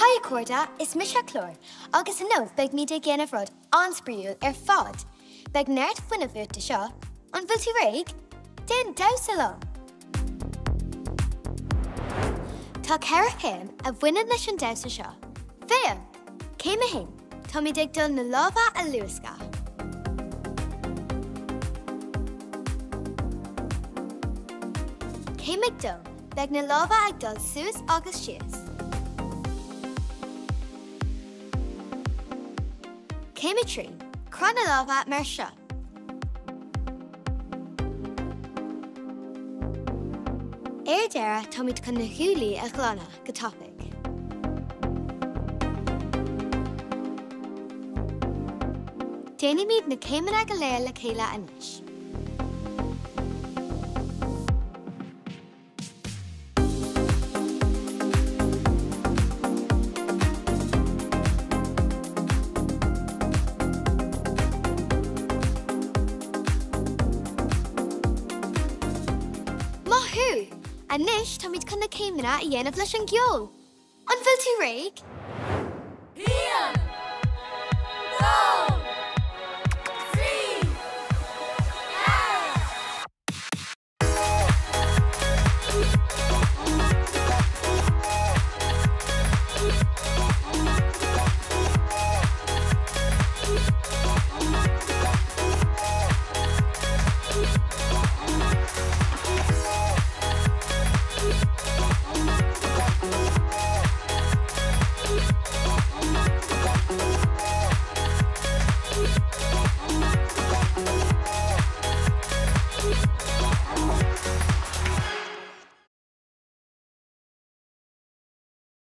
Haigh a chairde, is mise Clár agus inniu beidh muid ag déanamh rud an-spraíúil ar fad. Beidh neart fuinnimh uait do seo. An bhfuil tú réidh? Déan damhsa liom! Tá 4 chéim a bhaineann leis an damhsa seo. Féach! Céim 1, Táimid ag dul na lámha a luascadh. Céim 2, Beidh na lámha ag dul suas agus síos. Céim 3, Croith na lámha mar seo. Ar deireadh, táimid chun na guaillí a ghlanadh go tapaidh. Déanfaimid na céimeanna go léir le chéile anois. Maith thú! Anois táimid chun na céimeanna a dhéanamh leis an gceol! An bhfuil tú réidh?